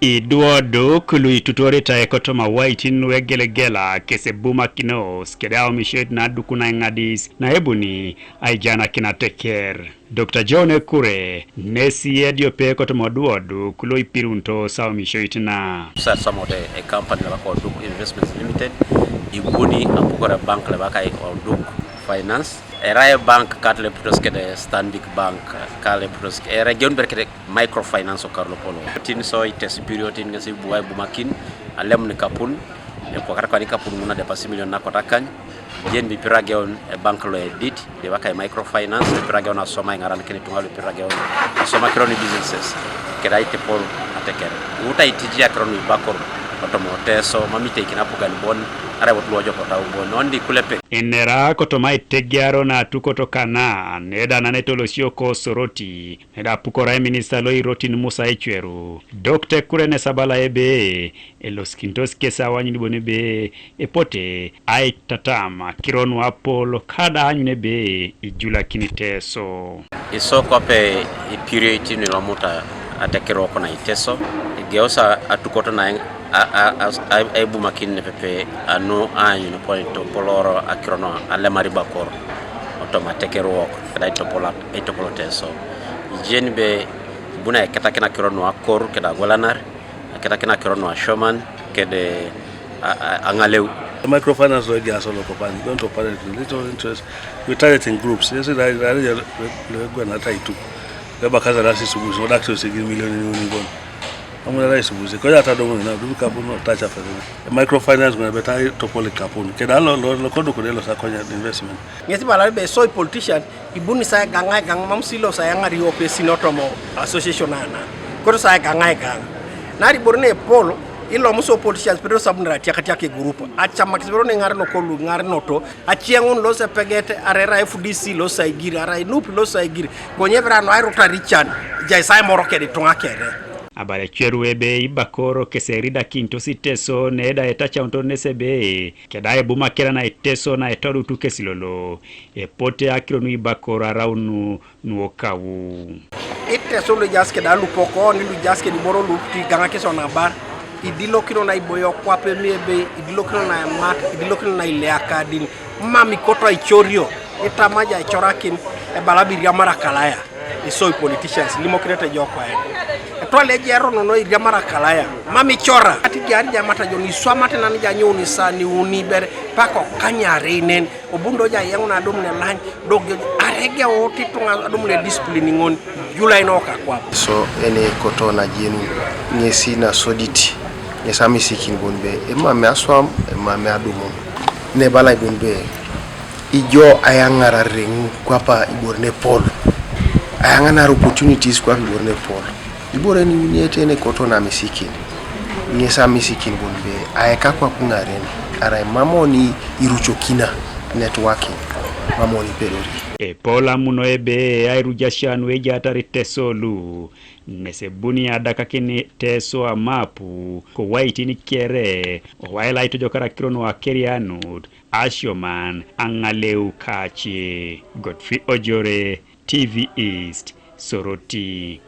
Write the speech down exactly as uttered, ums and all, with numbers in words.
Idwoduk lu itutuoritae kotoma waitin nu egelegela kes ebumakinos kede aomishoit na adukun aiŋadis na ebuni aijanakin ateker. Dr. John Ekure nesi ediope kotoma odwoduk lo ipiruntos aomishoit na. Sat somode a company laba ko Duk Investments Limited, ibuni apukore bank laba kai o Duk Finance. Erai bank kata leputos kede Stanbic Bank, ka leputos eregion ber kede microfinance okar lopolo. Tin so ites period tin ngesi buai bumakin, alem ni kapun, epokar kwani kapun muna de pasi milion na kotakany, jen bi pirageon e bank lo edit, de wakai microfinance, de pirageon asoma ingaran kini tungalu pirageon, asoma kironi businesses, keda itepol ateker. Uta itiji akironi bakor, otomo teso, mamite ikina pugan bon, arai wot luojo kotau bon, ondi kulepe. Enera kotoma itegiaro na tukoto kana, neda nanetolosio ko Soroti, neda pukora eminista lo irotin Musa Ecweru. Dr. Ekure nesabala ebe, elosikintos kes awanyun bon ebe, epote, aitatam, akiro nu apol, kada anyun ebe, ijulakini teso. Iso kwape ipirioitin ilomuta atekirok na iteso, igeusa atukot na a, a, a, a, aibumakin nepepe anu aanyun pon itopoloro akiro nu alemari bakor, otom atekeruok, keda itopolo, itopolo teso. Ijeni be ibuna eketakin akiro nu akor, keda agwelanar, eketakin akiro nu ashoman, kede a, a, aŋaleu. Microfinance lo egias lo kopani, don't operate with little interest. We target in groups. Yes, I, I, I, I, I, Lebakaza rasi subuzi, no dakto sigin milioni ni unigon. Amuna rai subuzi, koja ata domo na, dubi kapun no tacha fere. Microfinance muna beta topoli kapun. Keda lo, lo, lo kodo kode lo sa konya investment. Ŋesi bala be so politician, ibuni sa egaŋ egaŋ, mam si lo sa eyaŋari opesin otomo association ana. Koto sa egaŋ egaŋ. Nari ibore ne epol, ilomu so politicians, pero sabunara atiakatiak egurup. Acamakis pero ne ŋar nokolu, ŋar noto, aciaŋun lo sa epegete, arai erai F D C lo sa igir, arai nupi lo sa igir. Konye bera no airuta Richard, ejai sa aimoroked ituŋa kere. Abala Ecweru ebe ibakor kes eridakintos iteso, neda etacaunto nes ebe, keda ebumakina na iteso na etodutu kes lolo, epote akiro nu ibakor araun nu, nu okau. Iteso lu ejaas keda alupok, oni lu ejaas keda iboro lu tigaŋakis onabar, idilokino na iboyo kwape mi ebe, idilokino na emat, idilokino na ileakadin, mam ikoto aicorio, itama ja icorakin, ebala biriamara kalaya. Isoi politicians, limokinete jo kwaen. Etwale eji erono no iriamara kalaya. Mam icora. Ati diari ja mata jo ni swamate nani ja nyoni sa ni uni bere. Pako kanyare inen. Obundo ja yang na dum ne lany. Dog jo arege oti tunga dum ne discipline ngon. Julai no ka kwa. So ene koto na jenu. Ngesi na soditi. Ngesi amisikin bon be. Ema me aswam, ema me adumon. Ne bala bon be. Ijo ayaŋar areŋu kwapa ibor ne pol. Ayaŋanar opportunities kwapa ibor ne pol. Ibore ni uniete ne koto na misikin. Ŋes amisikin bon be aeka kwap ŋaren. Arai mamoni irucokina networking. Mamoni pedori. Epol amuno ebe airujasia nu ejatar tesolu. Nesebuni adakakin teso amapu. Kowaitin kere. Owaila itojokara kiron wakerianut. Asioman aŋaleu kace. Godfrey Ojore, T V East, Soroti.